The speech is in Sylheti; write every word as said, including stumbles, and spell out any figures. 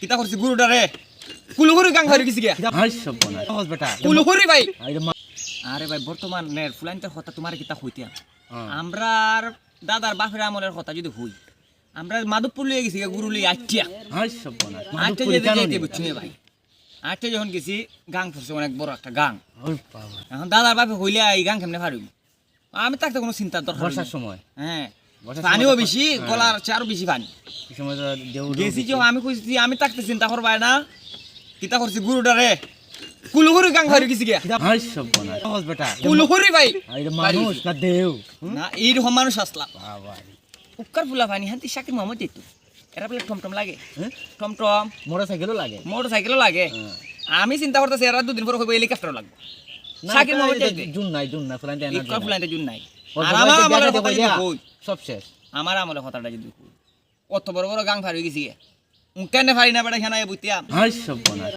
কিতা করছি গরুটারে? কুলু করি গাং ফারি গেছি গিয়া। হাই সব বনা। সহজ বেটা। কুলু করি ভাই। আরে মা। আরে ভাই, বর্তমানে ফুলাইন্তর কথা তুমারে কিতা কইতাম। হ্যাঁ। আমরা আর দাদার বাপের আমলের কথা যদি কই, আমরা মাধবপুর লইয়া গেছি গিয়া গরু লইয়া আটিয়া। হাই সব বনা। আটিয়া যেতে যেতে বুঝছো নি ভাই? আটিয়া যখন গেছি, গাং পড়ছে অনেক বড় একটা গাং। ওই বাবা। এখন দাদার বাপে কইলে এই গাং কেমনে ফারিব? আমি থাকতে কোনো চিন্তার দরকার বর্ষার নাই। সময়। হ্যাঁ। বর্ষার পানিও সময় তো বেশি, হ্যাঁ। গলার চেয়ে আরো বেশি পানি। এই সময় তো ঢেউ গেছি যে আমি কইছি, আমি থাকতে চিন্তা করবায় না। কিতা করছি গরুটারে? কুলু করি গাং ফারি গেছি গিয়া। হাই সব বনা। সহজ বেটা। কুলু করি ভাই। আরে মানুষ না দেও। হুম? না, এইরকম মানুষ আসলাম। বাবা। উক্কার ফুলা পানি হান্তি শাকির মোহাম্মদ যাইতো। এরা বলে টমটম লাগে। হ্যাঁ? টমটম, মোটর সাইকেলও লাগে। মোটর সাইকেলও লাগে। হ্যাঁ। আমি চিন্তা করতেছি, এরা দুদিন পরে কইবো হেলিকপ্টার লাগবো। না, শাকির এটা- মোহাম্মদ এটা যাইতে। জুন নাই, জুন নাই, ফুলাইন্তে এনার্জি ইক্কা নাই। ফুলাইন্তে জুন নাই। ওর আর বাবা আমার যে আমলের দেখা কথা দেখো যদি ইয়া, কই, সব শেষ। আমার আমলের কথাটা যদি কই, অত বড় বড় গাং ফারি গেছি গিয়া। উঙ্কানে ফারি না বেটা, এখানে আইয়া বইতাম। হাই সব বনা।